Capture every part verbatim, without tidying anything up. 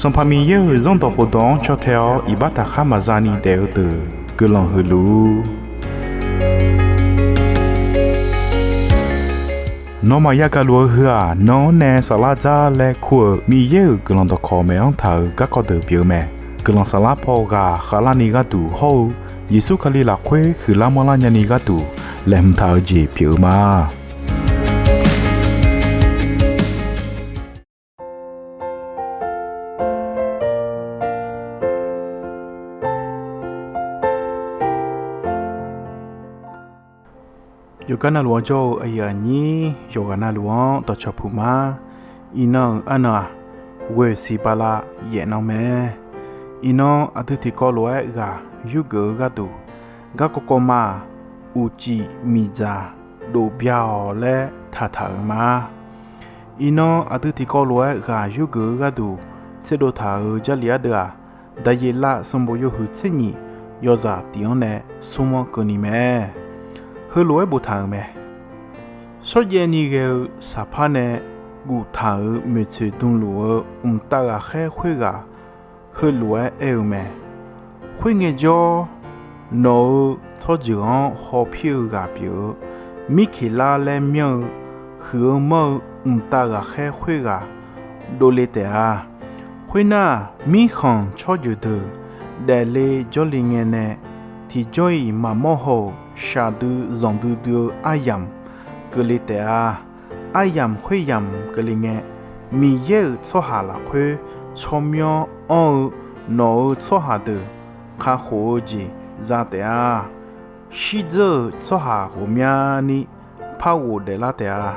Sanqpaq Miqyaer-euq Zanrdawq khofdawq-anr caw tae-awr iqbax taqkhar maqza ni daef-eu deuq guiqlanq huiq luf-ur. Nawmaf yagaq luf-eu heu-aq, nan-anr nae saflar dzar laer kur-euq Miqyaer-euq guiqlanq dawqkawq maeq-anr taq-euq garkawv deuq pyeuf-eu mae. Guiqlanq saflar paw ghaq khavlarni gharduq hawr-eu Yeqsur Kali lafkhoer huiqlar manrlar nyani gharduq laeqhmq taq-eu jeq pyeuf-eu ma. Yawqgar navluf-anr jawr-eu aqyuif aqnyir yawqghaq navluf-anr dawqcawq puq ma. Iqnan-euq arnan-aq, ghoeq siq bala yaef nan mae. Iqnan aqdui tiqkawv lof-aer ghaq yurgeuf-eu gharduq, garkawv kawv ma-aq, uqcif miqdzaq dofbya-awq laer taqtaq-euq ma. Iqnan aqdui tiqkawv lof-aer ghaq yurgeuf-eu gharduq tserdov taq-euq Jarlif ardeuv-aq, Daqyeqlav sanqbof yawhuiq tser nyif yawzaq tiq-anr nae smr-anr keuvni mae. Heulof-aer boftaq-euq mae. Shawrjaev ni ghae-eu saqpar nae guftaq-euq moeqtsoeq dmluf-eu mqtav ghaqkhaer khoerghaq heulof-aer aer-eu mae. Khoerngae jawr, nawq-euq tsawrjeuq-anr hawpir-eu ghaq pyeuf-eu Mirkeqlar laer myanr-eu huiq-eu manr-eu mqtav ghaqkhaer khoerghaq dovle taef-a. Khoernar, mirkhanq tsawrjeuq deuq daefle jawrle ngae nae, tiqjawr-iq maqmawr haw-euq shaqdui zanqdui dui-eu aryamq keuvle taef-a. Aryamq khoeryamq keuvle ngae, Miqyaer-euq tsawrhaq lafkhoer tsawrmyanr anr-eu nawq-euq tsawrhaq deuq kakhof-eu jeq za taef-a. Shirdzeur-euq tsawrhaq ghawqmyani par ghofdaef lar taef-a.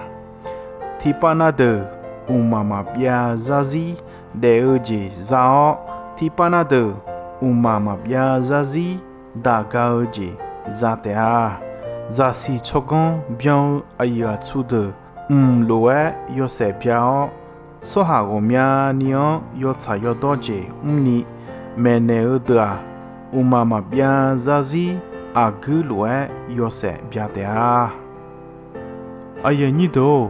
Tiqpav na deuq mqmaq maqbyav zarzir daef-eu jeq za-awr, tiqpav na deuq mqmaq maqbyav zarzir daq ga-eu jeq za taef-a. Zaqsiq tsawrganr byan-eu aqyuif aqtsu deuq mq lof-aer yawshaef bya-awr, tsawrhaq ghawqmyani-anr yawtsaq yawdawr jeq mrni maeqnaeq-eu deuq-aq, mqmaq maqbyav zarzir aqguir lof-aer yawshaef bya taef-a. Aqyuif aqnyir deuq-or,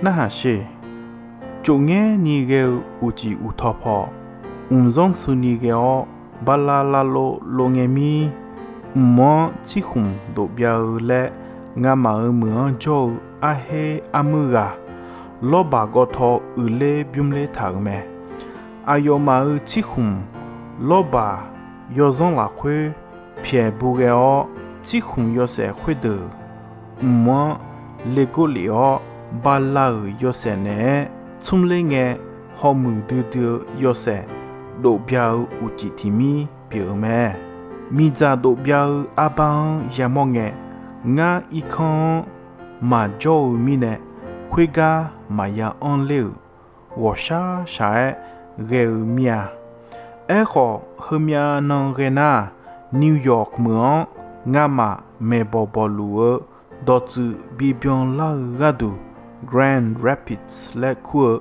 narhaq sher. Tsofngaer ni ghae-eu uqcif uqtaw paw, mqzanr suini ghae-awr bala lavlov lov ngae mir, mq-anr tsirkhmq dofbya-eu laer ngamaf-euq meuq-anr jawr-eu arher armuir ghaq, lawrbaq gawvtaw uiqler bymrler taq-euq mae. Aqyawfmaf-euq tsirkhmq lawrbaq yawzanr lafkhoer pyaeq bu ghae-awr, tsirkhmq yawshaef khoerdeuq mq-anr legor lef-awr, bala-euq yawshaef naeq-aer tsmr ler ngae, hawmuiq duidui-eu yawshaef dofbya-eu uqcif tiq mir pyeuf-eu mae. Miqdzaq dofbya-eu arbar-anr yamawr ngae, ngar irkanr-anr maqjawr-eu mirnae, khoergar maqya anr ler-euq ghawqshaq shaq-aer ghae-eu mir-a. Aerkhawf, heumyav nan ghae nar, New York meuq-anr ngamaf maeqbawq bawqluf-eu dawqtsuif bibyan lar-eu gharduq, Grand Rapids laer kur-eu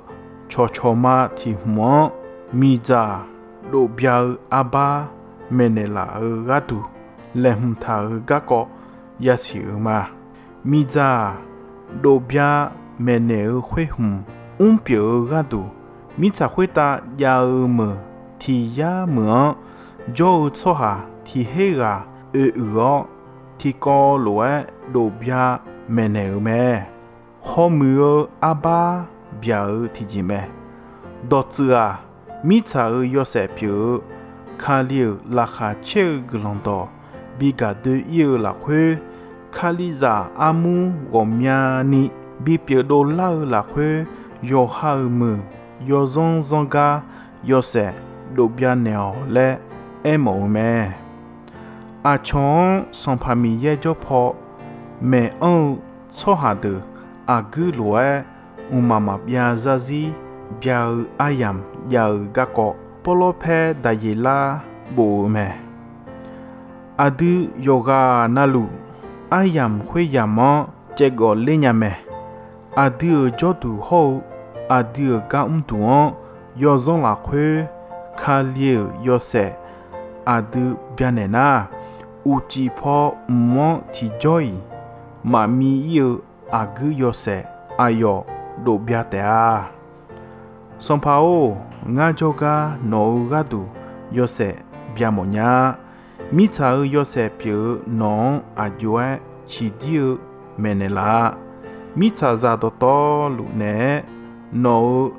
cawqcawq ma tiq hmq-anr miqdzaq dofbya-eu arbar maeqnaeq laf-eu gharduq laeqhmq taq-euq garkawv yasiq-euq ma. Miqdzaq dofbya maeqnaeq-eu khoer hmq mrpyeuf-eu gharduq, mirtsaq khoertav jav-eu meuq tiq yar meuq-anr jawr-eu tsawrhaq tiq her ghaq oe uiq-awr, tiqkawv lof-aer dofbya maeqnaeq-euq mae. Hawmuiq-eu arbar byaq-eu tiqjeq mae. Dawqtsuif-aq, mirtsaq-euq yawshaef pyeuf-eu Kali-euq laqkhaq caer-eu guiqlanq dawq bi gaq doe-ir-eu lafkhoer, Kalizaq armur ghawqmyani bipyeuf dovlar-eu lafkhoer, yawqha-euq meuq yawzanr zanr gar yawshaef dofbya naeq-awq laer aermawf-eu mae. Aqcawq-anr Sanqpaq Miqyaer jawr paw maeq-anr-eu tsawrhaq deuq aqguir lof-aer mqmaq maqbyav zarzir bya-eu aryamq jav-eu garkawv, Pawrlawr paer Daqyeqlar bof-eu mae. Aqdui yawqghaq navluf aryamq khoeryamq-anr caevgawf ler nya mae. Aqdui-euq jawrduq hawr-eu aqdui-euq gar mrduq-anr yawzanr lafkhoer Kali-euq yawshaef aqdui byanaeq nar, uqcif paw mq-anr tiqjawr-iq maqmi ir-eu aqguir yawshaef aqyawf dofbya taef-a. Sanqpaq-or, ngar jawrgar nawq-euq gharduq yawshaef byamawf nya. Mirtsaq-euq yawshaef pyeuf-eu nawq-anr aqjox-aer ciqdir-eu maeqnaeq laf-a. Mirtsaqzaq dawqtawvluf naeq-aer nawq-euq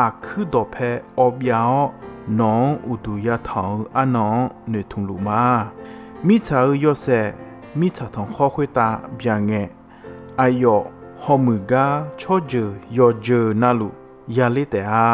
aqkuir dawqpae awbyav-awr, nawq-anr uqduq yatanq-eu arnan-anr noeqtmq luf ma. Mirtsaq-euq yawshaef mirtsaq tanqkhawr khoertav byaqngaeq, aqyawf hawmuiq gar tsawrjeuq yawqjeuq navluf yaler taef-a.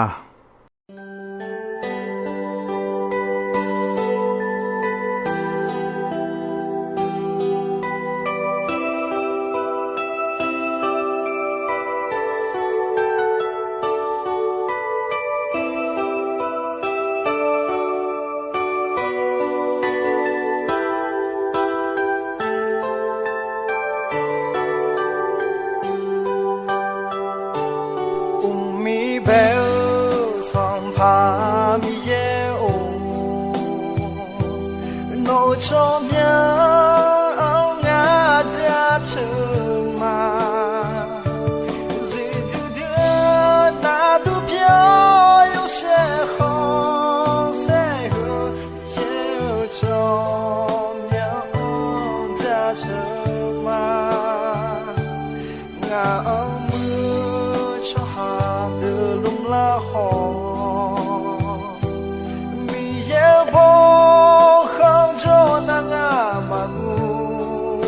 Mqmir bae-eu Sanqpaq Miqyaer-or, nawq-euq tsawrmyanr-anr ngar jaceuq ma. Zifduidui-eu nardur pyeuf-awr yawshaef khanqsaer heu, yaer-eu tsawrmyanr-anr jaceuq ma. Ngaq-anr muiq-eu tsawrhaq deuq lmqlar khawf, Miqyaer-eu bawkhanq jawr nar ngar maqguv.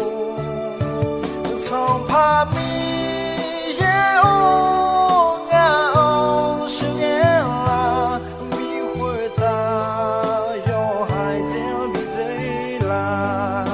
Sanqpaq Miqyaer-or, ngaq-anr sheuqghae lar, mi khoertav yawhaiq dzaeq-anr bidzae lar.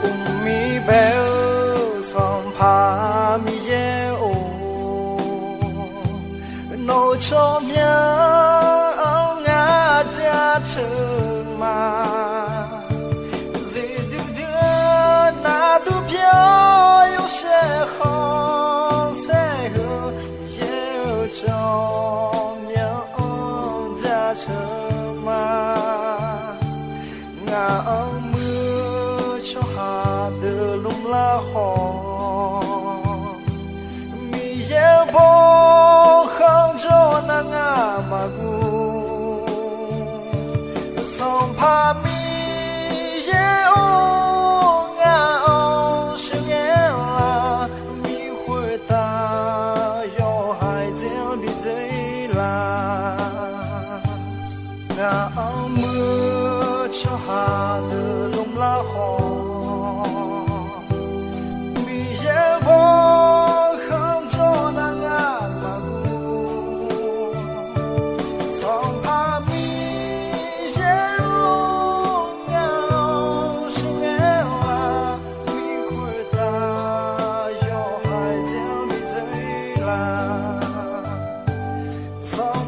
Mqmir bae-eu Sanqpaq Miqyaer-or, nawq-euq tsawrmyanr-anr ngar jaceuq ma. Zifduidui-eu nardur pyeuf-awr yawshaef khanqsaer heu, yaer-eu tsawrmyanr-anr jaceuq ma. Ngaq-anr muiq-eu tsawrhaq deuq lmqlar khawf, Miqyaer-eu bawkhanq jawr nar ngar maqguv. Sanqpaq Miqyaer-or, ngaq-anr sheuqghae lar, mi khoertav yawhaiq dzaeq-anr bidzae lar. Ngaq-anr muiq-eu tsawrhaq deuq lmqlar khawf, Miqyaer-eu bawkhanq jawr nar ngar maqguv. Sanqpaq Miqyaer-or, ngaq-anr sheuqghae lar, mi khoertav yawhaiq dzaeq-anr bidzae lar. Sanq